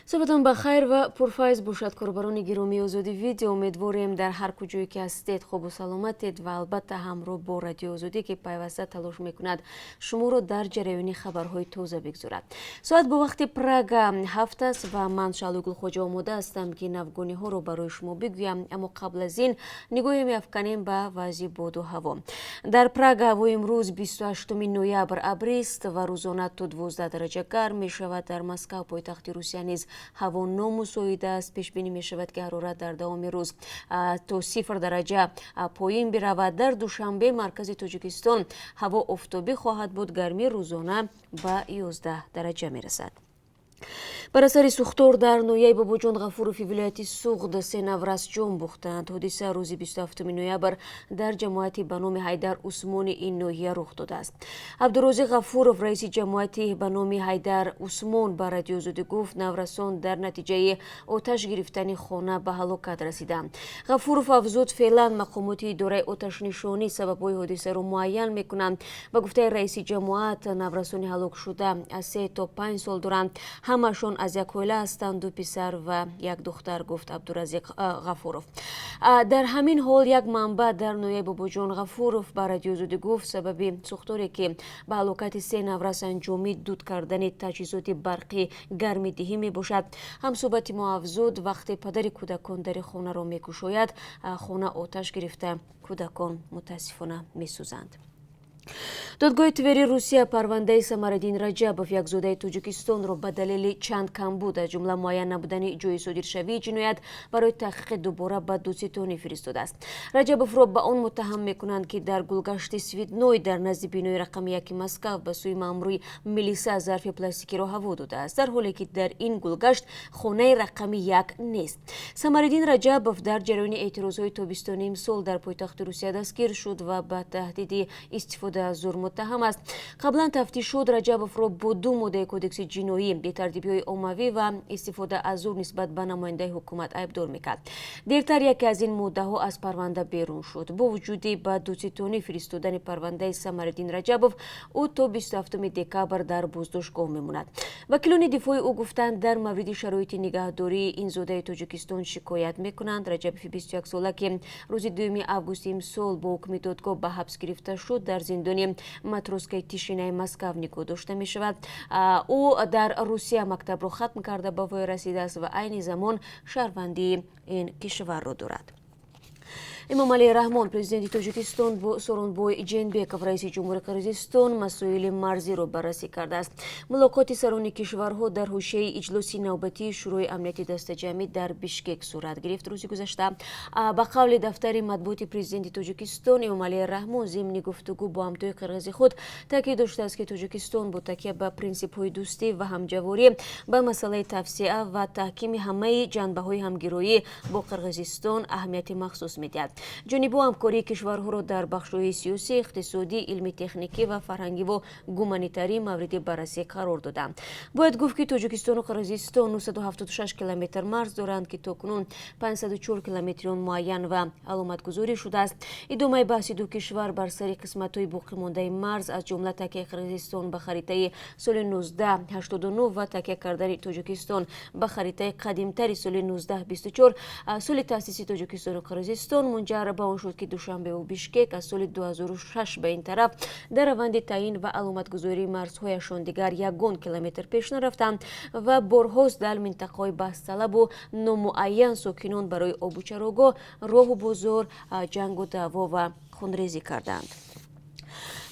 Субҳатон ба хайр ва пурфайз бошад, корбарони гиромии Озодӣ Видео. Умедворем, дар ҳар куҷое ки ҳастед, хубу саломатед ва албатта ҳамроҳ бо Радиои Озодӣ, ки пайваста талош мекунад шуморо дар ҷараёни хабарҳои тоза бигзорад. Соат бо вақти Прага 7 аст ва ман, Шаҳлои Гулхоҷа, омода ҳастам, ки навгониҳоро барои шумо бигӯям. Аммо қабл аз ин нигоҳе меафканем ба вазъи боду ҳаво. Дар Прага ҳавои имрӯз, 28 ноябр, абрист ва рӯзона то 12 дараҷа гарм мешавад. Дар Москав, пойтахти Русия, низ ҳаво номусоид аст. Пешбинӣ мешавад, ки ҳарорат дар давоми рӯз то 0 дараҷа поин биравад. Дар Душанбе, маркази Тоҷикистон, ҳаво офтобӣ хоҳад буд. Гармӣ рӯзона ба 11 дараҷа мерасад. Бар асари сӯхтор дар ноҳияи Бобоҷон Ғафурови вилояти Суғд се наврас ҷон бохтанд. Ҳодиса рӯзи 27 ноябр дар ҷамоати ба номи Ҳайдар Усмони ин ноҳия рух додааст. Абдурозиқ Ғафуров, раиси ҷамоати ба номи Ҳайдар Усмон, ба Радиои Озодӣ гуфт, наврасон дар натиҷаи оташ гирифтани хона ба ҳалокат расиданд. Ғафуров афзуд, феълан мақомоти идораи оташнишонӣ сабабҳои ҳодисаро муайян мекунанд. Ба гуфтаи раиси ҷамоат, наврасони ҳалокшуда аз 3 то 5 сол доранд. Ҳамашон аз як оила ҳастанд, ду писар ва як духтар, гуфт Абдуразиқ Ғафуров. Дар ҳамин ҳол як манбаъ дар ноҳияи Бобоҷон Ғафуров ба Радиои Озодӣ гуфт, сабаби сӯхторе, ки ба ҳалокати се наврас анҷомид, дуд кардани таҷҳизоти барқи гармидиҳӣ мебошад. Ҳамсӯҳбати мо афзуд, вақте падари кӯдакон дари хонаро мекушояд, хона оташ гирифта, кӯдакон мутаассифона месӯзанд. Додгоҳи Твери Русия парвандаи Самариддин Раҷабов, як зодаи Тоҷикистонро, ба далели чанд камбуд, аз ҷумла муайян набудани ҷои содиршавии ҷиноят, барои таҳқиқи дубора ба додситонӣ фиристодааст. Раҷабовро ба он муттаҳам мекунанд, ки дар гулгашти Светной дар назди бинои рақами 1 Москав ба сӯи маъмури милиса зарфи пластикиро ҳаво додааст, дар ҳоле ки дар ин гулгашт хонаи рақами 1 нест. Самариддин Раҷабов дар ҷараёни эътирозҳои тобистони имсол дар пойтахти Русия дастгир шуд ва ба таҳдиди истифода аз зур муттаҳам аст. Қаблан тафтишот Раҷабовро бо ду моддаи Кодекси ҷиноӣ: бетартибиҳои оммавӣ ва истифода аз зур нисбат ба намояндаи ҳукумат айбдор мекард. Дертар яке аз ин моддаҳо аз парванда берун шуд. Бо вуҷуди ба додситонӣ фиристодани парвандаи Самариддин Раҷабов, ӯ то 27 декабр дар боздоштгоҳ мемонад. Вакилони дифои ӯ гуфтанд, дар мавриди шароити нигаҳдории ин зодаи Тоҷикистон шикоят мекунанд. Раҷабови 21сола, ки рӯзи 2 августи имсол бо ҳукми додгоҳ ба ҳабс гирифта шуд, дар зиндони Матросская тишинаи Москав нигоҳ дошта мешавад. Ӯ дар Русия мактабро хатм карда, ба воя расидааст ва айни замон шаҳрвандии ин кишварро дорад. Эмомалӣ Раҳмон, президенти Тоҷикистон, бо Сооронбой Ҷенбеков, раиси ҷумҳури Қирғизистон, масоили марзиро баррасӣ кардааст. Мулоқоти сарони кишварҳо дар ҳошияи иҷлоси навбатии Шӯрои амнияти дастаҷамъӣ дар Бишкек сурат гирифт рӯзи гузашта. Ба қавли дафтари матбуоти президенти Тоҷикистон, Эмомалӣ Раҳмон зимни гуфтугӯ бо ҳамтои қирғизи худ таъкид доштааст, ки Тоҷикистон бо такя ба принсипҳои дӯстӣ ва ҳамҷаворӣ ба масъалаи тавсеа ва таҳкими ҳамаи ҷанбаҳои ҳамгироӣ бо Қирғизистон аҳамияти махсус медиҳад. Ҷонибҳо ҳамкории кишварҳоро дар бахшҳои сиёсӣ, иқтисодӣ, илми техникӣ ва фарҳангиву гуманитарӣ мавриди баррасӣ қарор доданд. Бояд гуфт, ки Тоҷикистону Қирғизистон 976 километр марз доранд, ки то кунун 504 километри он муайян ва аломатгузорӣ шудааст. Идомаи баҳси ду кишвар бар сари қисматҳои боқимондаи марз, аз ҷумла такяи Қирғизистон ба харитаи соли 1989 ва такя кардани Тоҷикистон ба харитаи қадимтари соли 1924, соли таъсиси Тоҷикистону Қирғизистон, мунҷар ба он шуд, ки Душанбеву Бишкек аз соли 2006 ба ин тараф дар раванди таъин ва аломатгузории марзҳояшон дигар ягон километр пеш нарафтанд ва борҳост дар минтақаҳои баҳсталабу номуайян сокинон барои обу чарогоҳ, роҳу бозор ҷангу даъво ва хунрезӣ карданд.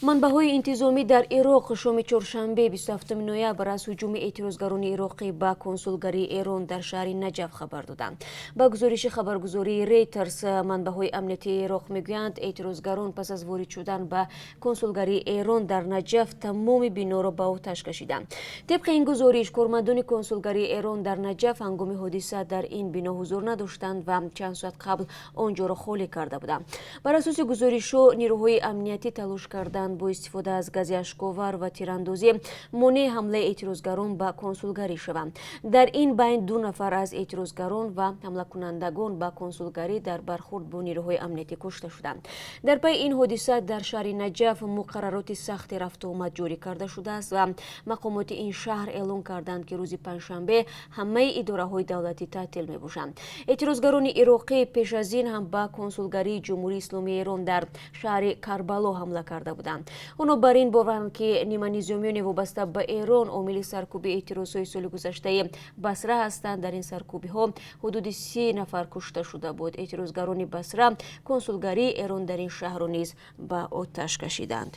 Манбаъҳои интизомӣ дар Ироқ шоми чоршанбе, 27 ноябр, аз ҳуҷуми эътирозгарони ироқӣ ба консулгарии Эрон дар шаҳри Наҷаф хабар доданд. Ба гузориши хабаргузории Рейтерс, манбаъҳои амниятии Ироқ мегӯянд, эътирозгарон пас аз ворид шудан ба консулгарии Эрон дар Наҷаф тамоми биноро ба оташ кашиданд. Тибқи ин гузориш, кормандони консулгарии Эрон дар Наҷаф ҳангоми ҳодиса дар ин бино ҳузур надоштанд ва чанд соат қабл он ҷоро холӣ карда буданд. Бар асоси гузоришҳо, нирӯҳои амниятӣ талош карданд. кӯшиданд бо истифода аз гази ашковар ва тирандозӣ монеи ҳамлаи эътирозгарон ба консулгарӣ шаванд. Дар ин байн ду нафар аз эътирозгарон ва ҳамлакунандагон ба консулгарӣ дар бархурд бо нерӯҳои амниятӣ кушта шуданд. Дар пайи ин ҳодиса дар шаҳри Наҷаф муқаррароти сахти рафтуомад ҷорӣ карда шудааст ва мақомоти ин шаҳр эълон карданд, ки рӯзи панҷшанбе ҳамаи идораҳои давлатӣ таътил мебошанд. Эътирозгарони ироқӣ пеш аз ин ҳам ба консулгарии Ҷумҳурии Исломии Эрон дар шаҳри Карбало ҳамла карда буданд. Онҳо бар ин боваранд, ки ниманизомиёни вобаста ба Эрон омили саркӯби эътирозҳои соли гузаштаи Басра ҳастанд. Дар ин саркӯбиҳо ҳудуди 30 нафар кушта шуда буд. Эътирозгарони Басра консулгарии Эрон дар ин шаҳрро низ ба оташ кашиданд.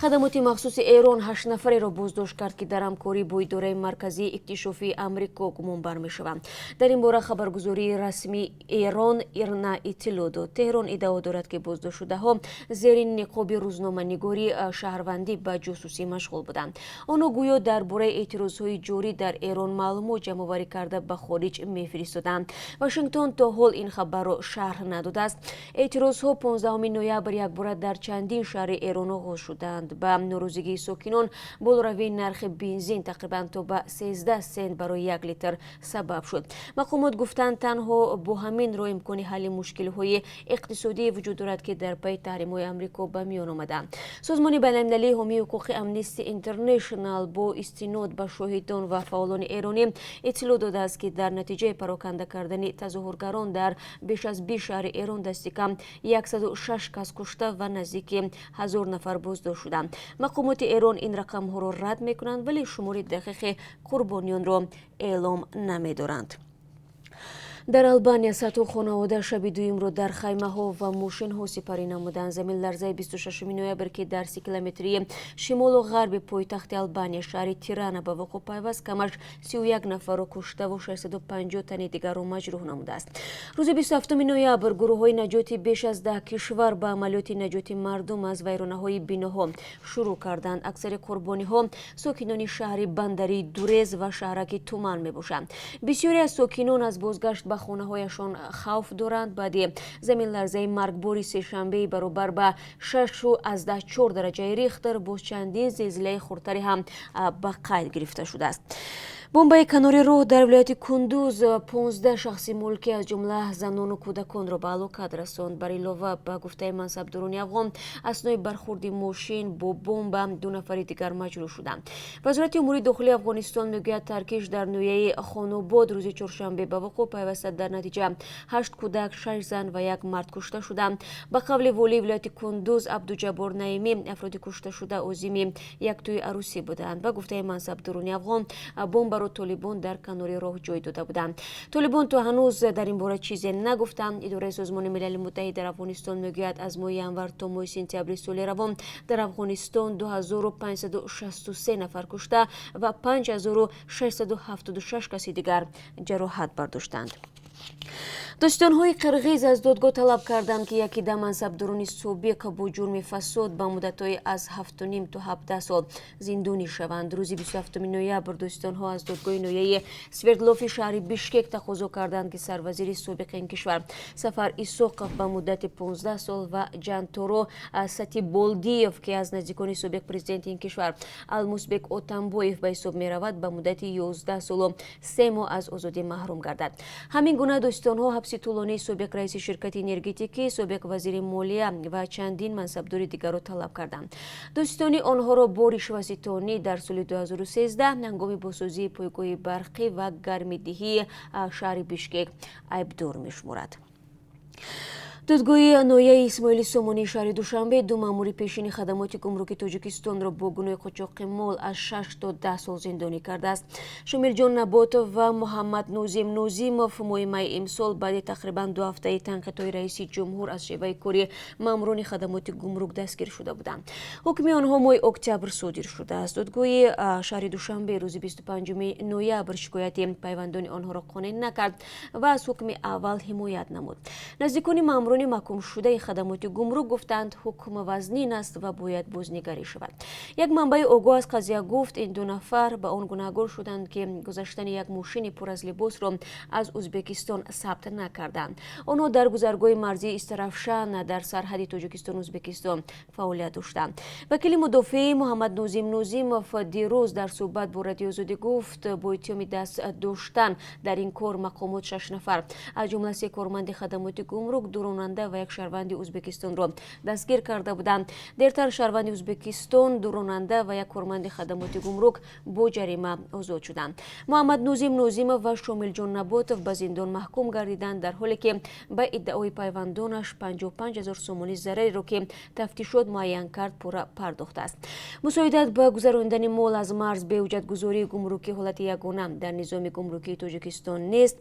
Хадамоти махсуси Эрон ҳашт нафареро боздошт кард, ки дар ҳамкорӣ бо Идораи марказии иктишофии Амрико гумонбар мешаванд. Дар ин бора хабаргузории расмии Эрон Ирна иттилоъ дод. Теҳрон иддао дорад, ки боздоштшудаҳо зери ниқоби рӯзноманигори шаҳрвандӣ ба ҷосусӣ машғул буданд. Онҳо гӯё дар бораи эътирозҳои ҷорӣ дар Эрон маълумот ҷамъоварӣ карда, ба хориҷ мефиристоданд. Вашингтон то ҳол ин хабарро шарҳ надодааст. Эътирозҳо 15 ноябр якбора дар чандин шаҳри Эрон оғоз шуданд. Ба норозигии сокинон болоравии нархи бензин тақрибан то ба 13 сент барои 1 литр сабаб шуд. Мақомот гуфтанд, танҳо бо ҳамин роҳ имкони ҳалли мушкилиҳои иқтисодӣ вуҷуд дорад, ки дар пайи таҳримҳои Амрико ба миён омаданд. Созмони байналмилалии ҳомии ҳуқуқи Амнисти Интернешнал бо истинод ба шоҳидон ва фаъолони эронӣ иттилоъ додааст, ки дар натиҷаи пароканда кардани тазоҳургарон дар беш аз 20 шаҳри Эрон дасти кам 106 кас кушта ва наздики 1000 нафар боздошт шуданд. Мақомоти Эрон ин рақамҳоро рад мекунанд, вале шумори дақиқи қурбониёнро эълом намедоранд. Дар Албания садҳо хонавода шаби дуюмро дар хаймаҳо ва мошинҳо сипарӣ намуданд. Заминларзаи 26 ноябр, ки дар 30 километрии шимолу ғарби пойтахти Албания, шаҳри Тирана, ба вуқӯъ пайваст, камаш 31 нафарро куштаву 650 тани дигарро маҷрӯҳ намудааст. Рӯзи 27 ноябр гурӯҳҳои наҷоти беш аз 10 кишвар ба амалиёти наҷоти мардум аз вайронаҳои биноҳо шурӯъ карданд. Аксари қурбониҳо сокинони шаҳри бандарии Дурез ва шаҳраки Туман мебошанд. Бисёре аз сокинон аз бозгашт ба хонаҳояшон хавф доранд. Баъди заминларзаи маргбори сешанбеи баробар ба 6,4 дараҷаи Рихтер боз чандин зилзилаи хурдтаре ҳам ба қайд гирифта шудааст. Бомбаи канори роҳ дар вилояти Кундуз 15 шахси мулкӣ, аз ҷумла занону кӯдаконро ба ҳалокат расонд. Бар илова, ба гуфтаи мансабдорони афғон, аснои бархурди мошин бо бомба ду нафари дигар маҷрӯҳ шуданд. Вазорати умури дохилии Афғонистон мегӯяд, таркиш дар ноҳияи Хонобод рӯзи чоршанбе ба вуқӯъ пайваста. Дар натиҷа ҳашт кӯдак, шаш зан ва як мард кушта шуданд. Ба қавли волии вилояти Кундуз Абдуҷаббор Наимӣ, афроди кушташуда озими як тӯи арӯсӣ буданд. Ба гуфтаи мансабдорони афғон, бомбаро толибон дар канори роҳ ҷой дода буданд. Толибон то ҳанӯз дар ин бора чизе нагуфтанд. Идораи Созмони Милали Муттаҳид дар Афғонистон мегӯяд, аз моҳи январ то моҳи сентябри соли равон дар Афғонистон 2563 нафар кушта ва 5676 каси дигар ҷароҳат бардоштанд. Додситонҳои қирғиз аз додгоҳ талаб карданд, ки яке да мансабдорони собиқ бо ҷурми фасод ба муддатҳои аз 7,5 то 17 сол зиндонӣ шаванд. Рӯзи 27 ноябр додситонҳо аз додгоҳи ноҳияи Свердлофи шаҳри Бишкек тақозо карданд, ки сарвазири собиқи ин кишвар Сафар Исоқов ба муддати 15 сол ва Ҷанторо Сатиболдиев, ки аз наздикони собиқ президенти ин кишвар Алмусбек Отамбоев ба ҳисоб меравад, ба муддати 11 солу 3 моҳ аз озодӣ маҳрум гардад. Ҳамин гуна додситонҳо ҳабси тӯлонии собиқ раиси ширкати энергетикӣ, собиқ вазири молия ва чандин мансабдори дигарро талаб карданд. Додситонӣ онҳоро бо ришваситонӣ дар соли 2013 ҳангоми босозии пойгоҳи барқӣ ва гармидиҳии шаҳри Бишкек айбдор мешуморад. Додгоҳи ноҳияи Исмоили Сомонии шаҳри Душанбе ду маъмури пешини хадамоти гумруки Тоҷикистонро бо гуноҳи қочоқи мол аз 6 то 10 сол зиндонӣ кардааст. Шомилҷон Наботов ва Муҳаммад Нозим Нозимов моҳи майи имсол баъди тақрибан 2 ҳафтаи танқидҳои раиси ҷумҳур аз шеваи кори маъмурони хадамоти гумрук дастгир шуда буданд. Ҳукми онҳо моҳи октябр содир шудааст. Додгоҳи шаҳри Душанбе рӯзи 25 ноябр шикояти пайвандони онҳоро қонеъ накард ва аз ҳукми аввал ҳимоят намуд. Наздикони маъмурони Корбарони маҳкумшудаи хадамоти гумрук гуфтанд, ҳукм вазнин аст ва бояд бознигарӣ шавад. Як манбаи огоҳ аз қазия гуфт, ин ду нафар ба он гунаҳгор шуданд, ки гузаштани як мошини пур аз либосро аз Ӯзбекистон сабт накарданд. Онҳо дар гузаргоҳи марзии Истаравшан дар сарҳади Тоҷикистону Ӯзбекистон фаъолият доштанд. Вакили мудофеи Муҳаммад Нозим Нозимов дирӯз дар суҳбат бо Радиои Озодӣ гуфт, бо иттиҳоми даст доштан дар ин кор мақомот шаш нафар, аз ҷумла се корманди хадамоти гумрук, ду ронанда ва як шаҳрванди Ӯзбекистонро дастгир карда буданд. Дертар шаҳрванди Ӯзбекистон, ду ронанда ва як корманди хадамоти гумрук бо ҷарима озод шуданд. Муҳаммад Нозим Нозимов ва Шомилҷон Наботов ба зиндон маҳкум гардиданд, дар ҳоле ки ба иддаои пайвандонаш 55 ҳазор сомонӣ зарареро, ки тафтишот муайян кард, пурра пардохтааст. Мусоидат ба гузаронидани мол аз марз бе ҳуҷҷатгузории гумрукӣ ҳолати ягона дар низоми гумрукии Тоҷикистон нест.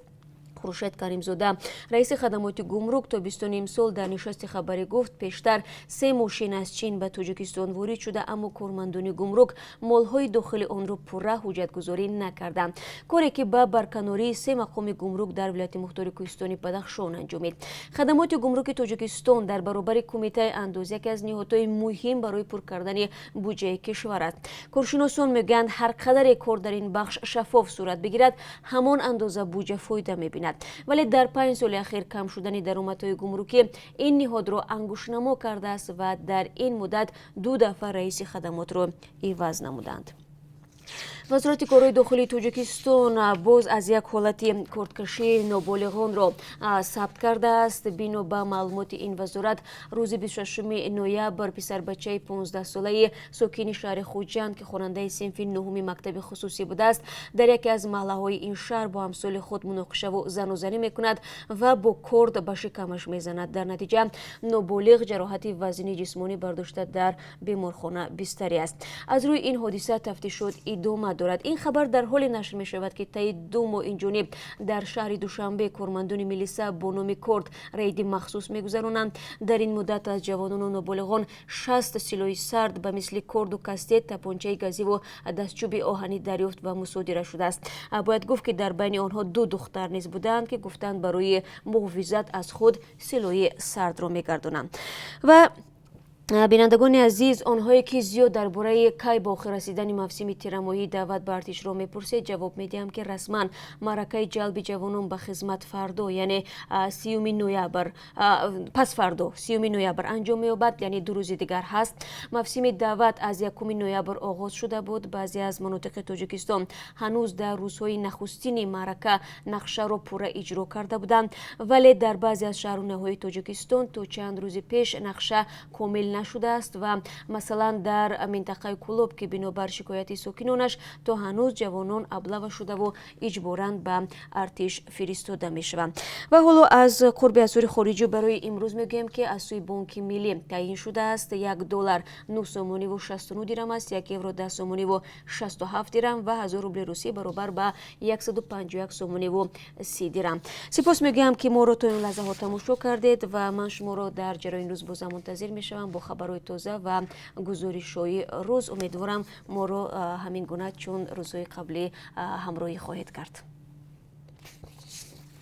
Хуршед Каримзода, раиси хадамоти гумрук, тобистони имсол дар нишасти хабарӣ гуфт, пештар се мошин аз Чин ба Тоҷикистон ворид шуда, аммо кормандони гумрук молҳои дохили онро пурра ҳуҷҷатгузорӣ накарданд, коре ки ба барканории се мақоми гумрук дар вилояти мухтори кӯҳистони Бадахшон анҷомид. Хадамоти гумруки Тоҷикистон дар баробари Кумитаи андоз яке аз ниҳодҳои муҳим барои пур кардани буҷаи кишвар аст. Коршиносон мегӯянд, ҳар қадаре кор дар ин бахш шаффоф сурат бигирад, ҳамон андоза буҷа фоида мебинад. Вале дар 5 соли ахир кам шудани даромадҳои гумрукӣ ин ниҳодро ангуштнамо кардааст ва дар ин муддат ду дафъа раиси хадамотро иваз намуданд. Вазорати корҳои дохилии Тоҷикистон боз аз як ҳолати кордкашии ноболиғонро сабт кардааст. Бино ба маълумоти ин вазорат, рӯзи 26 ноябр писарбачаи 15-солаи сокини шаҳри Хуҷанд, ки хонандаи синфи нуҳуми мактаби хусусӣ будааст, дар яке аз маҳаллаҳои ин шаҳр бо ҳамсоли худ муноқишаву занузанӣ мекунад ва бо корд ба шикамаш мезанад. Дар натиҷа ноболиғ ҷароҳати вазнини ҷисмонӣ бардошта, дар беморхона бистарӣ аст. Аз рӯи ин ҳодиса тафтишот идома дорад. Ин хабар дар ҳоле нашр мешавад, ки таи 2 моҳ инҷониб дар шаҳри Душанбе кормандони милиса бо номи корд рейди махсус мегузаронанд. Дар ин муддат аз ҷавонону ноболиғон 60 силоҳи сард ба мисли корду кастет, тапончаи газиву дастчӯби оҳанӣ дарёфт ва мусодира шудааст. Бояд гуфт, ки дар байни онҳо ду духтар низ буданд, ки гуфтанд, барои муҳофизат аз худ силоҳи сардро мегардонанд. Ва бинандагони азиз, онҳое ки зиёд дар бораи кай ба охир расидани мавсими тирамоҳии даъват ба артишро мепурсед, ҷавоб медиҳам, ки расман маъракаи ҷалби ҷавонон ба хизмат фардо, яъне 30-уми ноябр, пасфардо, 30-уми ноябр анҷом меёбад, яъне 2 рӯзи дигар ҳаст. Мавсими даъват аз 1-уми ноябр оғоз шуда буд. Баъзе аз манотиқи Тоҷикистон ҳанӯз дар рӯзҳои нахустини маърака нақшаро пурра иҷро карда буданд, вале дар баъзе аз шаҳру ноҳияҳои Тоҷикистон то чанд рӯзи пеш нақша комил нашудааст ва масалан дар минтақаи Кӯлоб, ки бинобар шикояти сокинонаш то ҳанӯз ҷавонон аблава шудаву иҷборан ба артиш фиристода мешаванд. Ва ҳоло аз қурби асъори хориҷӣ барои имрӯз мегӯем, ки аз сӯи Бонки Миллӣ таъйин шудааст. 1 доллар 9 сомониву 69 дирам аст, 1 евро 10 сомониву 67 дирам ва 1000 рубли русӣ баробар ба 151 сомониву 30 дирам. Сипос мегӯям, ки моро то ин лаҳзаҳо тамошо кардед, ва ман шуморо дар ҷараёни рӯз бозам мунтазир мешавам бо хабарҳои тоза ва гузоришҳои рӯз. Умедворам, моро ҳамин гуна чун рӯзҳои қаблӣ ҳамроҳӣ хоҳед кард.